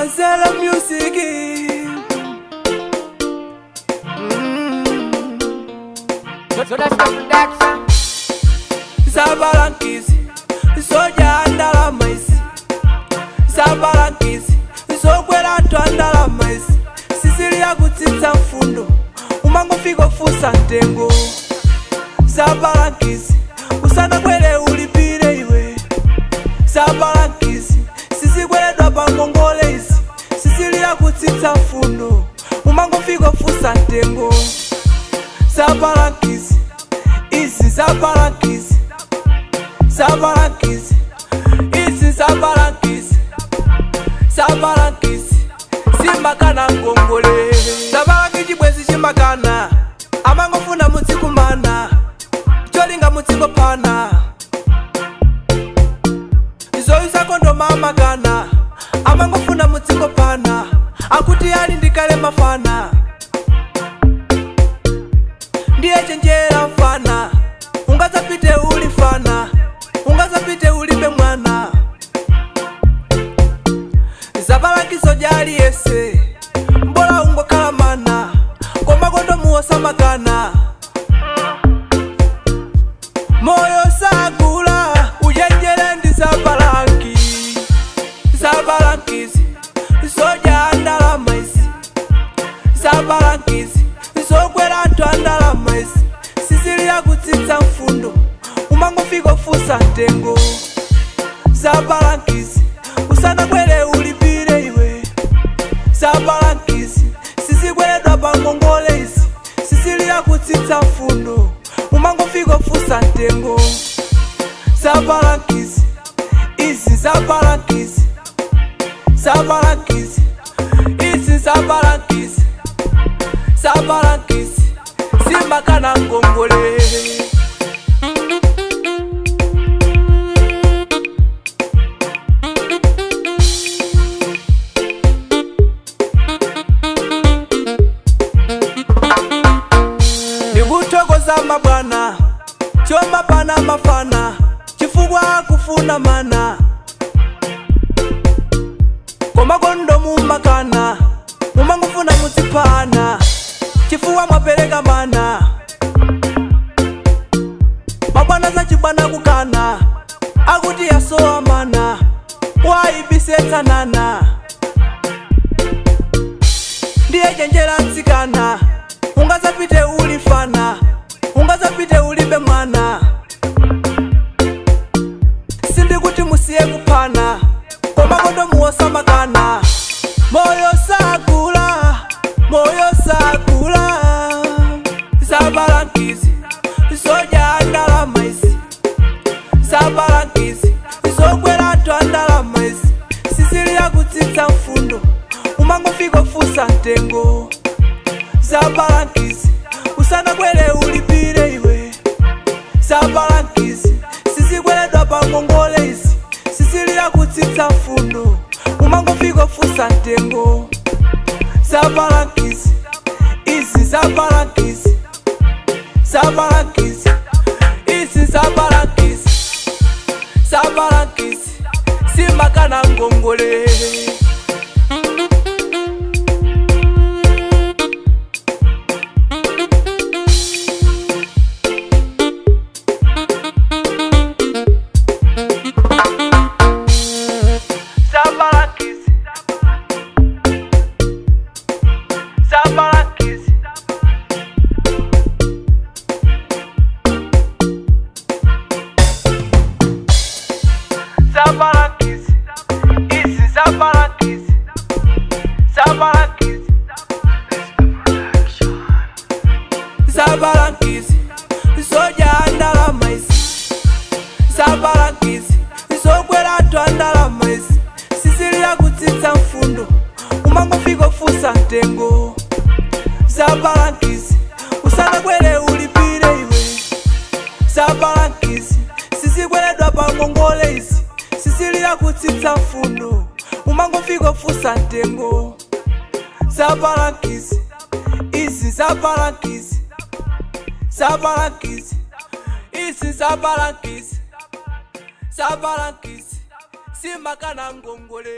Mazela Music. So that's the production. Zabalankisi, soja andala maisi. Zabalankisi, sokwera antu andala maisi. Sisili ya kutsitsa mfundo, umangofika ofusa mtengo. Zabalankisi, usana kwele ulipire iwe. Zabalankisi, sizikweledwa pa ngongole izi. Sisili ya kutsitsa mfundo, umangofika ofusa mtengo. Zabalankisi, izi zabalankisi. Zabalankisi, izi zabalankisi. Zabalankisi, simakana ngongole. Zabalanki chibwezi chimakana, amangofuna mutsikumana, cholinga mutsikopana. Izoyusa kondoma amakana, amangofuna mutsikopana, akuti ali ndikale mafana. Ndiye chenjera mfana, ungazapite uli mfana, ungazapite ulibe mwana. Zabalankiso jali yese, mbola ungokhala mana, koma kondomu osamakana. Moyo sagula, uyenjere ndi zabalanki. Zabalankisi, soja andalama izi. Zabalankisi, zokwera anthu andalama izi. Sisili yakutsitsa mfundo, umangofika ofusa mtengo. Zabalankisi, usana kwele ulipire iwe. Zabalankisi, sizikweledwa pa ngongole izi. Sisili yakutsitsa mfundo, umangofika ofusa mtengo. Zabalankisi, izi zabalankisi. Zabalankisi, izi zabalankisi. Zabalankisi, simakana ngongole. Ndikuthokoza mabwana, choma pana mafana, chifukwa akufuna mana. Koma kondomu makana, mumangofuna mutsiphana, chifukwa mwapereka mana. Mabwana zachibwana kukana, akuti yasowa mana, wayibisetsanana. Ndiye chenjera mtsikana, ungazapite uli mfana, ungazapite ulibe mwana. Sindikuti musiye kuphana, koma kondomu osamakana. Moyo sagula, moyo sagula. Zabalankisi, soja andalama izi. Zabalankisi, zokwera anthu andalama izi. Sisili yakutsitsa mfundo, umangofika ofusa mtengo. Zabalankisi, usana kwele ulipire iwe. Zabalankisi, sizikweledwa pa ngongole izi. Sisili yakutsitsa mfundo, umangofika ofusa mtengo. Zabalankisi, izi zabalankisi. Zabalankisi, izi zabalankisi. Zabalankisi, simakana ngongole. Zabalankisi, Zabalankisi, Zabalankisi, izi zabalankisi. Zabalankisi, Zabalankisi, soja andalama izi. Zabalankisi, zokwera anthu andalama izi. Sisili yakutsitsa mfundo, umangofika ofusa mtengo. Zabalankisi, usana kwele ulipire iwe. Zabalankisi, sizikweledwa pa ngongole izi. Sisili yakutsitsa mfundo, umangofika ofusa mtengo. Zabalankisi, izi zabalankisi. Zabalankisi, izi zabalankisi. Zabalankisi, simakana ngongole.